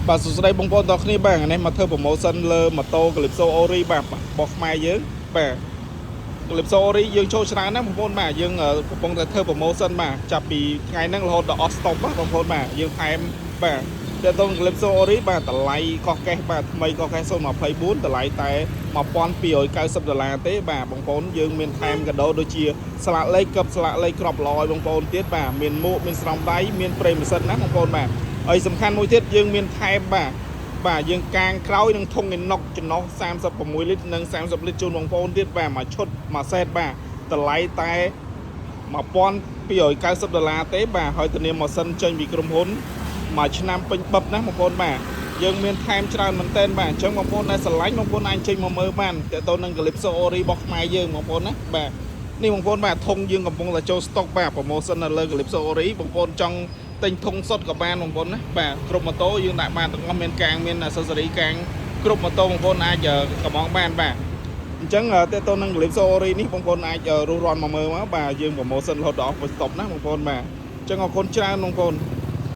បាទសួស្តីបងប្អូនទាំងគ្នាបាទថ្ងៃនេះមកធ្វើ promotion លើម៉ូតូ Calypso Ori បាទរបស់ខ្មែរយើងបាទ Calypso Ori យើងចូលច្រើនណាស់បងប្អូនបាទយើងកំពុងតែធ្វើ promotion បាទចាប់ពីថ្ងៃហ្នឹងរហូតដល់អស់ stock បាទបងប្អូនបាទយើងថែមបាទតើតង Calypso Ori បាទតម្លៃកោះកេះបាទថ្មីកោះកេះ024តម្លៃតែ1290ដុល្លារទេបាទបងប្អូនយើងមានថែមកាដូដូចជាស្លាកលេខកឹបស្លាកលេខក្របល្អឲ្យបងប្អូនទៀតបាទមានមួកមានស្រោមដៃមានប្រេងម៉ាស៊ីនណាបងប្អូនបាទហើយសំខាន់មួយទៀតយើងមានថែមបាទបាទយើងកាងក្រោយនឹងធុងអ៊ីណុកចំណុះ36លីត្រនិង30លីត្រជូនបងប្អូនទៀតបាទមួយឈុតមួយសេតបាទតម្លៃតែ1290ដុល្លារទេបាទហើយធានាម៉ាស៊ីនចេញពីក្រុមហ៊ុនមួយឆ្នាំពេញបឹបណាបងប្អូនបាទយើងមានថែមច្រើនមែនទែនបាទអញ្ចឹងបងប្អូនដែលស្រឡាញ់បងប្អូនអាចចេញមកមើលបានតើតើនឹង Calypso Ori របស់ខ្មែរយើងបងប្អូនណាបាទនេះបងប្អូនបាទធុងយើងកំពុងតែចូល stock បាទ promotion នៅលើ Calypso Ori បងប្អូនចង់ទិញធុងសុទ្ធក៏បានបងប្អូនណាបាទគ្រប់ម៉ូតូយើងដាក់បានទាំងអស់មានកាងមាន accessory កាងគ្រប់ម៉ូតូបងប្អូនអាចកំងបានបាទអញ្ចឹងតើតើនឹង Calypso Ori នេះបងប្អូនអាចរស់រាន់មកមើលមកបាទយើង promotion រហូតដល់អស់ stop ណាបងប្អូនបាទអញ្ចឹងអរគុណច្រើនបងប្អូន។